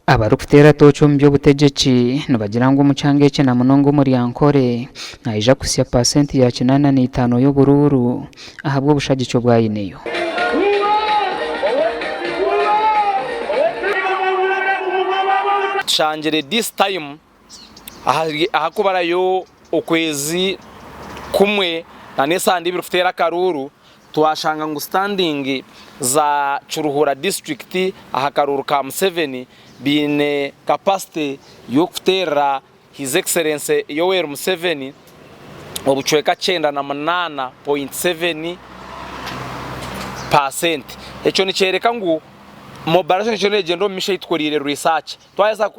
Abarikuteera tooci omu by'obutegyeki nibagira ngu omu kyanga eki na munonga omuri Ankole naija kuhitsya paasenti ya 85 y'oburuuru ahabw'obushagiki obu aineyo. Tushangire this time ahakubarayo okwezi kumwe nana esande ibiri kuteera akaruuru, twashanga ngu standing za Kiruhura district aha karuuru ka Museveni baine capacity y'okuteerera His Excellency Yoweri Museveni obucweka 98.7 paasenti. Ekyo nikyoreka ngu mobilization ekiriyo negyenda omu maisho ei tukoriire research.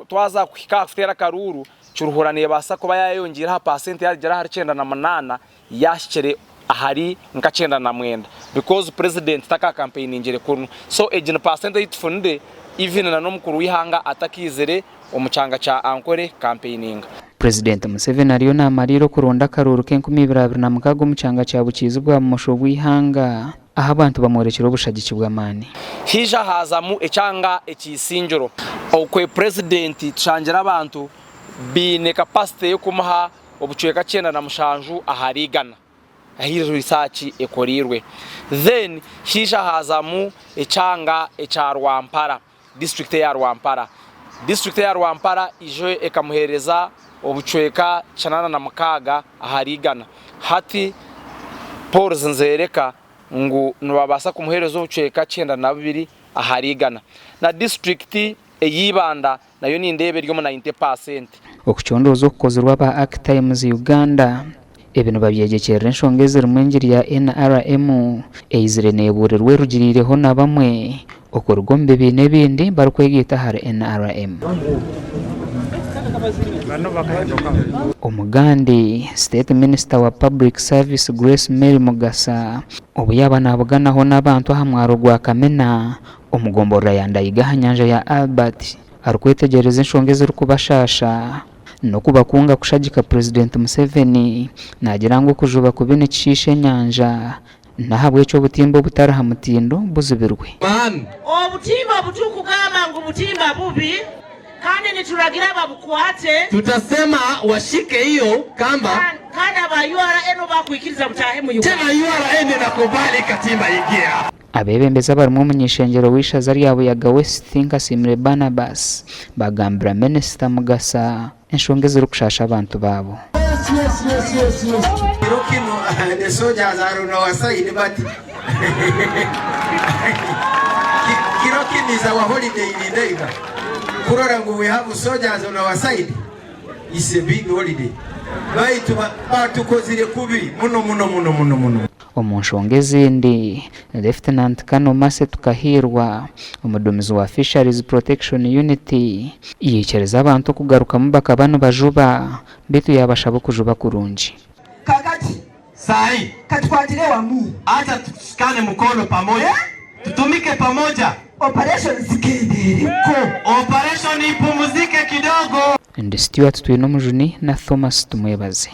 Twaza kuhika aha kuteera akaruuru, Kiruhura neebaasa kuba yaayeyongyeire aha paasenti yaarugira ahari 98 yaahikire ahari nka 99 because purezidenti takakampeyiningire kunu. So egi ni paasenti ei tufunire even na n'omukuru w'eihanga atakaizire omu kyanga kya Ankole kukampeyininga. Purezidenti Museveni ariyo naamariira okuronda akaruuru k'enkumi ibiri abiri na mukaaga omu kyanga kya Bukiizi bwa bumosho bw'eihanga ahu abantu bamworekire obushagiki bw'amaani. Haija haazamu ekyanga eky'eisingiro. Okwe Purezidenti tushangire abantu baine kapasite y'okumuha obucweka 97 ahari igana ahu risaaki ekoreirwe. Then haija haazamu ekyanga ekya Rwampara. Disiturikiti eya Rwampara. Disiturikiti eya Rwampara ijo ekamuheereza obucweka 86 ahari igana. Hati polls nizereka ngu nibabaasa kumuheereza obucweka 92 ahari igana. Na disiturikiti eya Ibanda nayo nindeeba eri omu 90 paasenti. Okucondooza okukozirwe aba Archtimes Uganda, Ebi nibabyegyekyerera enshonga ezirimu engiri ya NRM eizire neebuurirwa erugiriireho na bamwe okuruga omu bibiina ebindi barikwegaita ahari NRM. Omugandi, State Minister wa Public Service Grace Mary Mugasa obu yaaba naabuganaho n'abantu aha mwaro gwa Kamina omu gomborora ya Ndayiga aha nyanja ya Albert arikwetegyereza enshonga ezirikubashaasha, N'okubakunga kushagika Purezidenti Museveni, naagira ngu okujuba kubi nikishiisha enyanja n'ahabw'ekyo obutimba obutari ha mutindo buzibirwe. Obutimba obuturikugamba ngu butimba bubi kandi nituragira babukwate. Tutasema washike hiyo kamba. Kandi aba URA bakwikiriza butaahe mu Uganda. Tena URA inakubali katimba ingie hapa. Abeebembezi abarimu omuny'eishengyero w'eishaza rya Buyaga West, Tinkasiimire Barnabas, baagambira Minisita Mugasa enshonga ezirikushaasha abantu baabo. Omu nshonga ezindi, Lieutenant Colonel Mercy Tukahiirwa, omuduumizi wa Fisheries Protection Unit, yaikiriza abantu okugarukamu bakaba nibajuba beitu yaabashaba okujuba kurungi. Kakati Sahi katukwatire wamu. Acha tushikane mukono pamoja, tutumike pamoja. Operation zikendeereko. Operation ipumuzike kidogo. Ndi Stuart Twinomujuni na Thomas Tumwebaze.